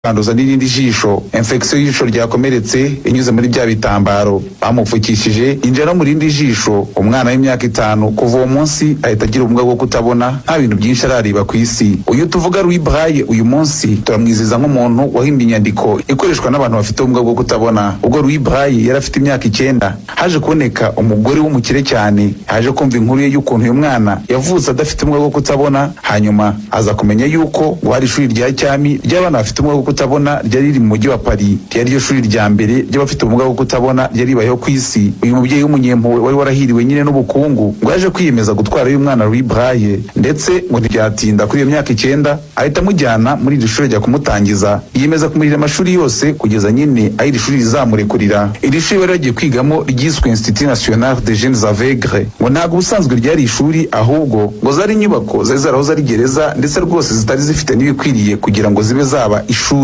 Kwanduza n'irindi jisho, infection y'ijisho ryakomeretse inyuze muri bya bitambaro bamupfukishije, injira no mu rindi jisho. Umwana w'imyaka 5, kuva uwo munsi ahita agira ubumuga bwo kutabona, nta bintu byinshi arareba ku isi. Uyu tuvuga Louis Braille, uyu munsi turamwizihiza nk'umuntu wahimbye inyandiko ikoreshwa n'abantu bafite ubumuga bwo kutabona. Ubwo Louis Braille yari afite imyaka 9, haje kuboneka umugore w'umukire cyane, haje kumva inkuru ye y'ukuntu uyu mwana yavutse adafite ubumuga bwo kutabona. Hanyuma aza kumenya yuko ngo hari ishuri rya cyami ry'abana bafite ubumuga bwo kutabona ryari riri mu mujyi wa Paris, ryari ryo shuri rya mbere ry'abafite ubumuga bwo kutabona ryari ribayeho ku isi. Uyu mubyeyi w'umunyempuhwe wari warahiriwe nyine n'ubukungu, ngo yaje kwiyemeza gutwara uyu mwana Louis Braille, ndetse ngo ntibyatinda, kuri iyo myaka 9 ahita amujyana muri iri shuri ajya kumutangiza, yiyemeza kumurira amashuri yose kugeza nyine aho iri shuri rizamurekurira. Iri shuri bari bagiye kwigamo ryiswe Institut National des Jeunes Aveugles. Ngo ntabwo ubusanzwe ryari ishuri, ahubwo ngo zari inyubako zari zarahoze ari gereza, ndetse rwose zitari zifite n'ibikwiriye kugira ngo zibe zaba ishuri.